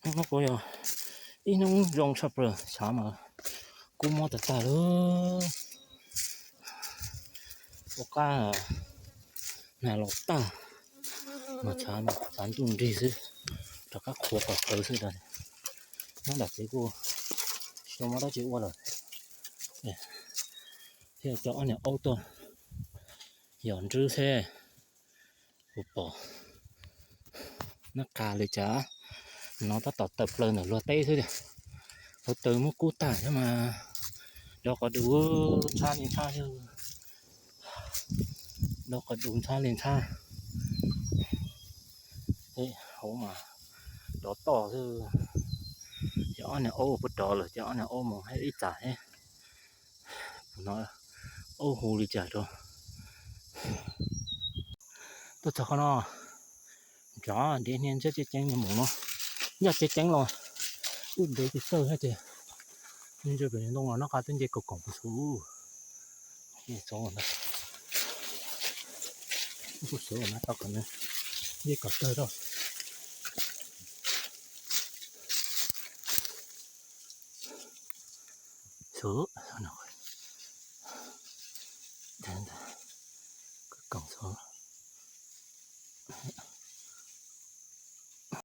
Hnub kuj yog ib hnub zoo tshaj plaws, tshav mas kub mob tag tag lawm. Ua qab nag los tag, mas tshav mas tshav ntuj nrig xwb, rov qab qhuav qhov qawv xwb. Nyob nram tsev kuj tsis tau muaj dab tsi ua lawm, thiaj coj ob niag aub tuaj yos nrwb xwb. Kuv pom nab qa li cas no tab tom tawm plaws ntawm luag teb xwb tiag. Hauv taws muab kub tag thiab mas, do qhov du ntxhab li ntxhab, do qhov du ntxhab li ntxhab. Hauv mas rov toj xwb. Ces ob niag aub puag rov lawm, ces ob niag aub mus ib txam thiab. Aub hu li cas rau. Tuaj txog qhov no, nrov ntev hnia ntsab ceeb ceeb mus no, ncaj ceeb ceeb los kuj ntev tsis txawj thiab ces, ntsia pem ntoo los nab qa twb nce kaum koom puv xwb. Txhob, kuj xyov mas tau kom nce kom tawg rau. Xyov, koom xyov.